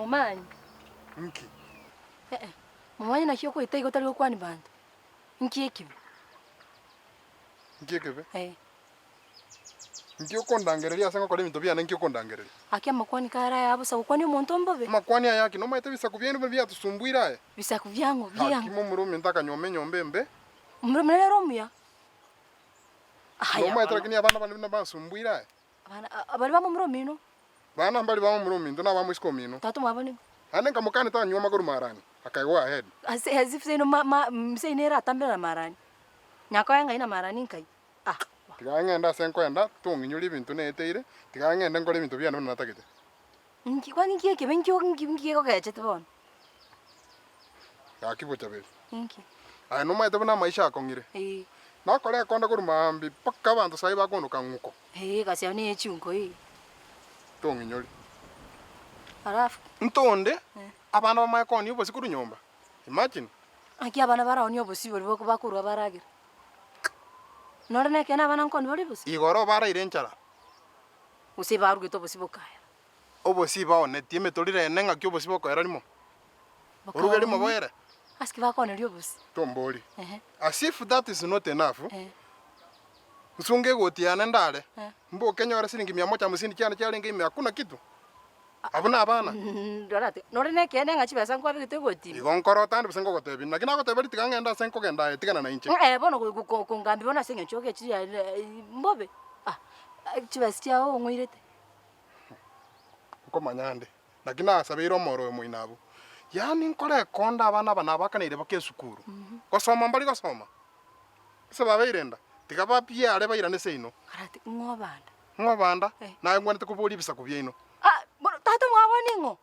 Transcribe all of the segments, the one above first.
Momanyi. Nki? Eh-eh, Momanyi naki okoita igo otari gokwania banto? Nki ekibe? Nki ekebe? Eh. Nki okondangereria ase ngokora ebinto biane nki okondangereria? Aki amakwani kare aya bosa gokwania omonto mbobe? Amakwani aya aki? Nomaete ebisaku biaino buna biatusumbuire aye? Bisaku biang'o? Biang'o? Gaki momura ominto akanyuoma enyomba embe. Momura ominto nere omuya? Aya Nomaete bono. lakini abana bane buna bansumbuire aye? Abana baria ba momura omino? Bana mbari ba momura ominto na abamoiseke omino. Tata omwabo nigo. Naende nkamokania tanyuoma korwa marani, akaigwa ahead. Ase as if seino ma ma seino ere atambire na marani. Nyakoe ng'ai na marani nkai. Ah. Tiga ng'ende ase nkoenda, tong'inyori ebinto neeteire, tiga ng'ende nkore ebinto biane buna natagete. Nki kwani nki ekebe nki nki nki gekogechete bono? Gaki bochaberi. Inki? Aye nomaete buna amaisha akong'ire. Ee. Nakore ekonda korwa maambia mpaka abanto saii bakondoka ng'uko. Ee, egasi yao neye chiunko ee. Tong'inyori. Alafu? Ntonde, abana bamaye koonia obosie korwa nyomba. Imagine. Naki abana baraonie obosie boria boko bakorwa baragera. Nore nekeene abana nkooni bare obosie? Igoro baraire enchara. Gose barugete obosie bokaya. Obosie baonetie emetoriro ene ng'aki obosie bokoera rimo. Oruge rimo boere. Ase ki bakooneria obosie? Tombori. Ehe. As if that is not enough, Eh. nsunge egoti yane ndare, Eh. mboke nyore siringi mia moja hamsini chiane chiarenge ime hakuna kitu. Abwo nabana. Rora ati, nore nekeene ng'a chibesa nkwabegete egoti ime. Igo nkorota ande bosa ngogotebia, naki nagotebia ritika ng'ende ase nkogenda aye tigana nainche. Eh, bono go- go- kongambia bono ase eng'encho ogechire mbobe, ah, chibesa chiao ong'oirete. Nkomanya ande, naki nasabeire omoro oyo moino abwo. Yaani nkore ekonda abana aba nabakaneire baka esukuru. Gosoma mbari gosoma? Ase babeire enda, tiga babiare bairane seino. Karati, ng'o obanda? Ng'o obanda? Eh. Naye ngwenerete koboria ebisaku biaino. Ah, bono tata omwabo ning'o?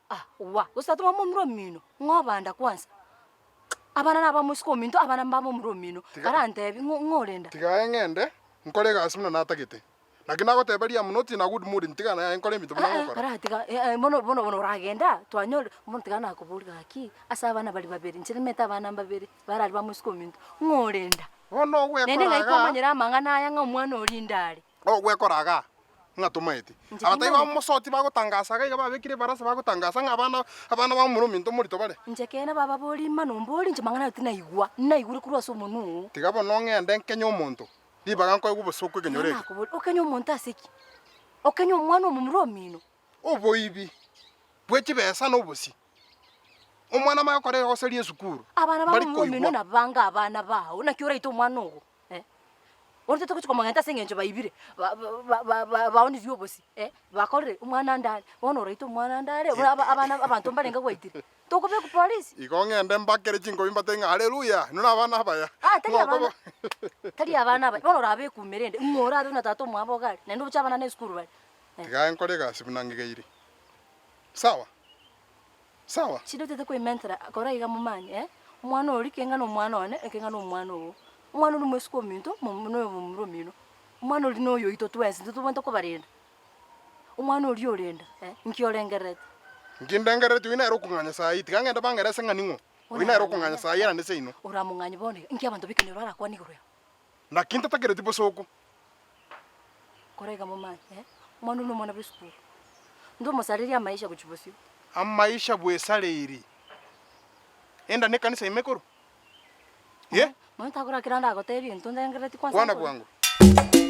Ah, wa, gose tata omwabo momura omino, ng'o obanda kwanza? Abana naba mosike ominto, abana mba momura omino, Tiga- karantebi ng'o ng'o orenda? Tiga aye ng'ende, nkore egasi buna natagete. Naki nagoteba riria am not in a good mood, ntiga naye nkore ebinto buna Eh, eh, ngokora. karatiga eh, eh, bono bono bono oragenda, twanyore, bono tiga nakoboria gaki, ase abana baria babere, inche nimanyete abana mbabere, barari ba mosike ominto, ng'o orenda? Bono Naende ogwekora ng'ai igaa. kwamanyera amang'ana aya ng'a omwana oria inde are? Ogwekora igaa, ng'a tomaeti. Inche Abatai timanyeti. ba mosoti bagotangasa iga iga babekire ebarasa bagotangasa ng'a abana abana ba momura ominto morito bare. Inche ekeene bababorie mani ombori inche mang'ana ayo tinaigwa, naigure korwa ase omonwa oo. Tiga bono ng'ende nkenye omonto, ribaga nkoegwe obosooku ekenyoro eke. Nakoboria, okenye omonto ase ki? Okenye omwana omomura omino? Oboibi bwe chibesa na obosie. Omwana amanye gokora egosa ria esukuru, Abana ba mbari momura omino koigwa. nabange abana bao, naki oraite omwana ogo? Eh? Bono totogochia komogenta ase eng'encho baibire, ba- ba- ba- ba- baonirie obosie, eh, bakorire omwana ande are, bono oraite omwana ande are, buna aba- abana abanto mbarenge gwaitire, tokobekwa polisi. Igo ng'ende mbakere chinkobi mbatebie ng'a haleluya, inwe nabana abaya. Ah, tari Ng'o abana, okoba- tari abana abaya, bono orabekumere ende, ng'o orabe buna tata omwabo iga are, naende oboche abana na esukuru bare. Eh. Tiga nkore egasi buna ng'igeiri. Sawa? Sawa? Chinde otete koimentera kora iga momanye eh, omwana oria keng'ana omwana one, ekeng'ana omwana oo. Omwana oria omosike ominto, momu noyo momura omino. Omwana oria noyo oito twensi, intwe tobwenerete kobarenda. Omwana oria orenda eh, nki orengerereti? Nki ndengerereti oyio nere okong'anya saa eye, tiga ng'ende bang'ere ase ng'a ning'o? Oyio nere okong'anya saa eye erande seino. Oramong'anye bono iga, nki abanto b'ekenyoro barakwane igoro yao? Naki ntatakereti bosooku. Kora iga momanye eh, omwana oria nomwana bw'esukuru. Ntomosarerie amaisha gochia bosio. Amaisha bwesareiri. Enda nekanisa ime korwa. Eh? Nonya takorakera ndagotebi egento ndengerereti kwansa Kwana nkore. bwango.